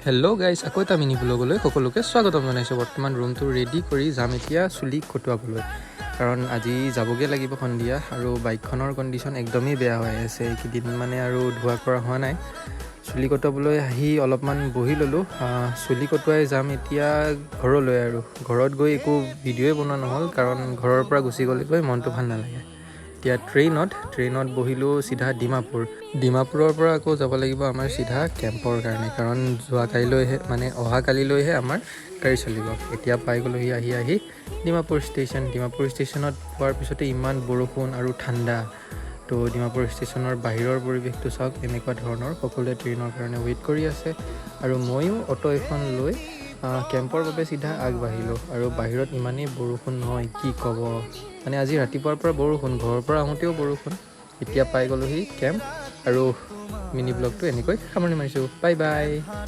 Hello' guys, আকৌ এটা mini ব্লগলৈ সকলোকে স্বাগতম জনাইছোঁ। বৰ্তমান ৰুমটো ৰেডি কৰি যাম এতিয়া চুলি কটোৱাবলৈ, কাৰণ আজি যাবগৈ লাগিব সন্ধিয়া আৰু বাইকখনৰ কণ্ডিশ্যন একদমেই বেয়া হৈ আছে এইকেইদিন, মানে আৰু ধোৱা কৰা হোৱা নাই। চুলি কটোৱাবলৈ আহি অলপমান বহি ল'লোঁ। চুলি কটোৱাই যাম এতিয়া ঘৰলৈ আৰু ঘৰত গৈ একো ভিডিঅ'ই বনোৱা নহ'ল, কাৰণ ঘৰৰ পৰা গুচি গ'লেগৈ মনটো ভাল নালাগে। এতিয়া ট্ৰেইনত বহিলোঁ চিধা ডিমাপুৰ। ডিমাপুৰৰ পৰা আকৌ যাব লাগিব আমাৰ চিধা কেম্পৰ কাৰণে, কাৰণ যোৱা কালিলৈহে, মানে অহা কালিলৈহে আমাৰ গাড়ী চলিব। এতিয়া পাই গ'লোহি আহি আহি ডিমাপুৰ ষ্টেচন। ডিমাপুৰ ষ্টেচনত পোৱাৰ পিছতে ইমান বৰষুণ আৰু ঠাণ্ডা। তো ডিমাপুৰ ষ্টেচনৰ বাহিৰৰ পৰিৱেশটো চাওক, এনেকুৱা ধৰণৰ। সকলোৱে ট্ৰেইনৰ কাৰণে ৱেইট কৰি আছে আৰু ময়ো অ'টো এখন লৈ কেম্পৰ বাবে চিধা আগবাঢ়িলোঁ। আৰু বাহিৰত ইমানেই বৰষুণ নহয়, কি ক'ব, মানে আজি ৰাতিপুৱাৰ পৰা বৰষুণ, ঘৰৰ পৰা আহোঁতেও বৰষুণ। এতিয়া পাই গ'লোহি কেম্প আৰু মিনি ব্লগটো এনেকৈ সামৰণি মাৰিছোঁ। Bye bye.